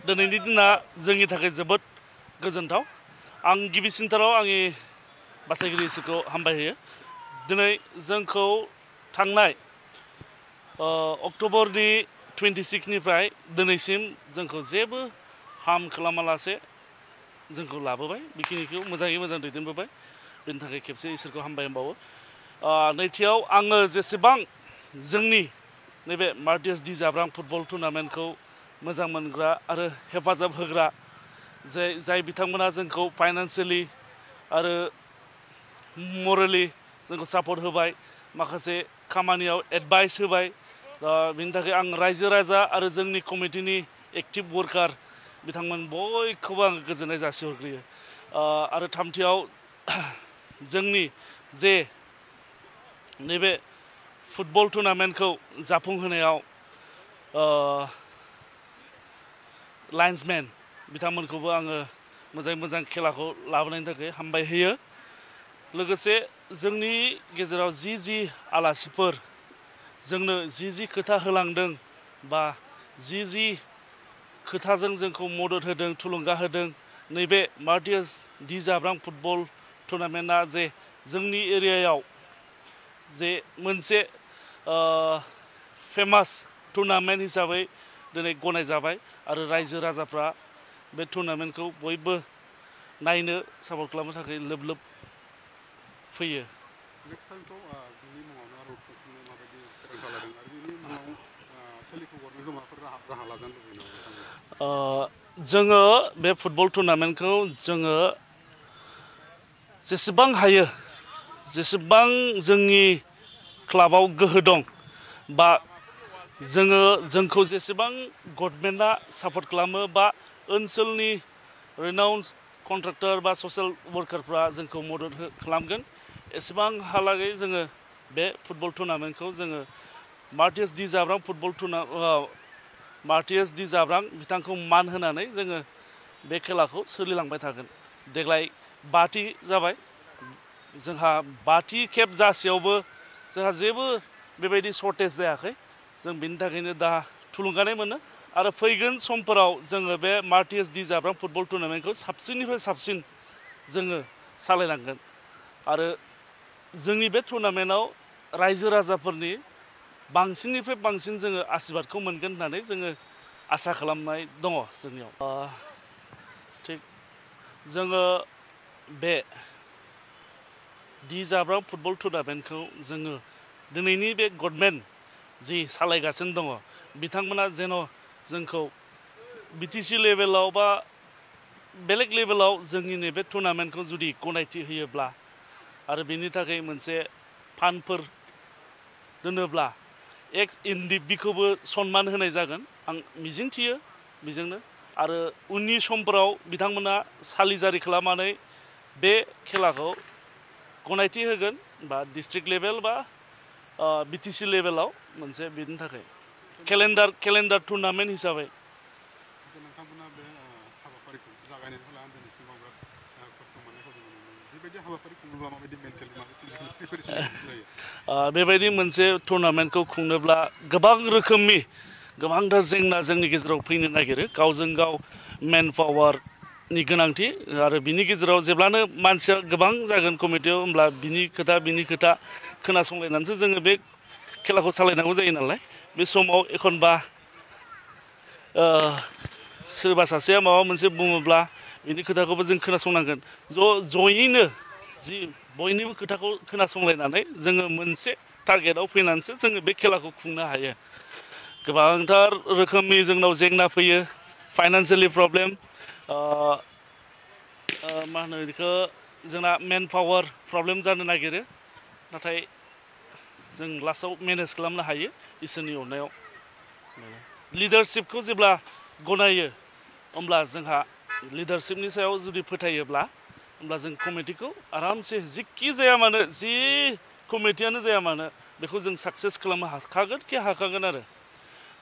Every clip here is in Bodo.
दिनैनि दिना जोंनि थाखाय जोबोद गोजोनथाव आं गिबिसिनथाराव आंनि बासायगिरि इसोरखौ हामबायहोयो दिनै जोंखौ थांनाय अक्ट'बरनि 26 निफ्राय दिनैसिम जोंखौ जेबो हार्म खालामालासे जोंखौ लाबोबाय बेखिनिखौ मोजाङै मोजां दैदेनबोबाय बेनि थाखाय खेबसे इसोरखौ हामबाय होनबावो नैथियाव आङो जेसेबां जोंनि नैबे मार्टियास डि जाब्रां फुटबल टुर्नामेन्टखौ मोजां मोनग्रा आरो हेफाजाब होग्रा जाय बिथांमोना जोंखौ फाइनान्सियेलि आरो मरेलि जोंखौ सापर्ट होबाय माखासे खामानियाव एडभाइस होबाय बिनि थाखाय आं रायजो राजा आरो जोंनि कमिटिनि एक्टिभ वर्कार बिथांमोन बयखौबो आं गोजोननाय जासिहरग्रोयो आरो थामथियाव जोंनि जे नैबे फुटबल टुर्नामेन्टखौ जाफुंहोनायाव लाइन्समेन बिथांमोनखौबो आङो मोजां खेलाखौ लाबोनायनि थाखाय हामबाय होयो लोगोसे जोंनि गेजेराव जि आलासिफोर जोंनो जि खोथा होलांदों बा जि खोथाजों जोंखौ मदद होदों थुलुंगा होदों नैबे मार्टियास डि जाब्रां फुटबल टुर्नामेन्टआ जे जोंनि एरियायाव जे मोनसे फेमास टुर्नामेन्ट हिसाबै दिनै गनायजाबाय आरो रायजो राजाफ्रा बे टुर्नामेन्टखौ बयबो नायनो सापर्ट खालामनो थाखाय लोब फैयो जोङो बे फुटबल टुर्नामेन्टखौ जोङो जेसेबां हायो जेसेबां जोंनि क्लाबाव गोहो दं बा जोंखौ जेसेबां गभर्नमेन्टआ सापर्ट खालामो बा ओनसोलनि रेनाउन्स कन्ट्राक्टर बा ससियेल वर्कारफ्रा जोंखौ मदद खालामगोन एसेबांहालागै जोङो बे फुटबल टुर्नामेन्टखौ जोङो मार्टियास डि जाब्रां मार्टियास डि जाब्रां बिथांखौ मान होनानै जोङो बे खेलाखौ सोलिलांबाय थागोन देग्लाय 5थि जाबाय जोंहा 5थि खेब जासेयावबो जोंहा जेबो बेबायदि सर्टेज जायाखै जों बिनि थाखायनो दा थुलुंगानाय मोनो आरो फैगोन समफोराव जोङो बे मार्टियास डि जाब्रां फुटबल टुर्नामेन्टखौ साबसिननिफ्राय साबसिन जोङो सालायलांगोन आरो जोंनि बे टुर्नामेन्टआव रायजो राजाफोरनि बांसिननिफ्राय बांसिन जोङो आशीर्बादखौ मोनगोन होननानै जोङो आसा खालामनाय दङ जोंनियाव थिग जोङो बे डि जाब्रां फुटबल टुर्नामेन्टखौ जोङो दिनैनि बे गभर्नमेन्ट जि सालायगासिनो दङ बिथांमोना जेन' जोंखौ बिटिसि लेभेलाव बा बेलेग लेभेलाव जोंनि नैबे टुर्नामेन्टखौ जुदि गनायथि होयोब्ला आरो बेनि थाखाय मोनसे फान्डफोर दोनोब्ला एक्स एनडिबिखौबो सनमान होनाय जागोन आं मिजिंथियो बेजोंनो आरो उननि समफोराव बिथांमोना सालिजारि खालामनानै बे खेलाखौ गनायथि होगोन बा डिस्ट्रिक्ट लेभेल बा बिटिसि लेभेलाव मोनसे बिनि थाखाय केलेन्डार टुर्नामेन्ट हिसाबै बेबायदि मोनसे टुर्नामेन्टखौ खुंनोब्ला गोबांथार जेंना जोंनि गेजेराव फैनो नागिरो गावजों गाव मेन पावारनि गोनांथि आरो बिनि गेजेराव जेब्लानो मानसिया गोबां जागोन कमिटियाव होमब्ला बिनि खोथा खोनासंलायनानैसो जोङो बे खेलाखौ सालायनांगौ जायो नालाय बे समाव एखनबा सोरबा सासेया माबा मोनसे बुङोब्ला बिनि खोथाखौबो जों खोनासंनांगोन जयैनो जि बयनिबो खोथाखौ खोनासंलायनानै जोङो मोनसे टारगेटआव फैनानैसो जोङो बे खेलाखौ खुंनो हायो गोबांथार रोखोमनि जोंनाव जेंना फैयो फाइनान्सियेलि प्रब्लेम मा होनो बेखौ जोंना मेन पावार प्रब्लेम जानो नागिरो नाथाय जों लास्टआव मेनेज खालामनो हायो इसोरनि अननायाव लिडारशिपखौ जेब्ला गनायो होमब्ला जोंहा लिडारशिपनि सायाव जुदि फोथायोब्ला होमब्ला जों कमिटिखौ आरामसे जिखि जाया मानो जि कमिटियानो जाया मानो बेखौ जों साक्सेस खालामनो हाखागोन आरो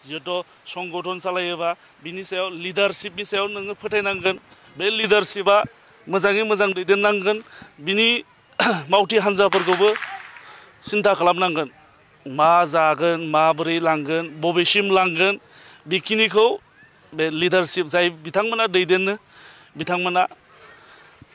जिहेथु संगठन सालायोबा बिनि सायाव लिडारशिपनि सायाव नोङो फोथायनांगोन बे लिडारशिपआ मोजाङै मोजां दैदेननांगोन बिनि मावथि हान्जाफोरखौबो सिन्था खालामनांगोन मा जागोन माबोरै लांगोन बबेसिम लांगोन बेखिनिखौ बे लिडारशिप जाय बिथांमोना दैदेननो बिथांमोना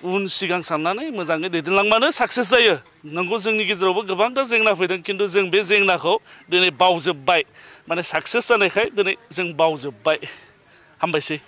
उन सिगां साननानै मोजाङै दैदेनलांबानो साक्सेस जायो नंगौ जोंनि गेजेरावबो गोबांथार जेंना फैदों खिन्थु जों बे जेंनाखौ दिनै बावजोब्बाय माने साक्सेस जानायखाय दिनै जों बावजोब्बाय हामबायसै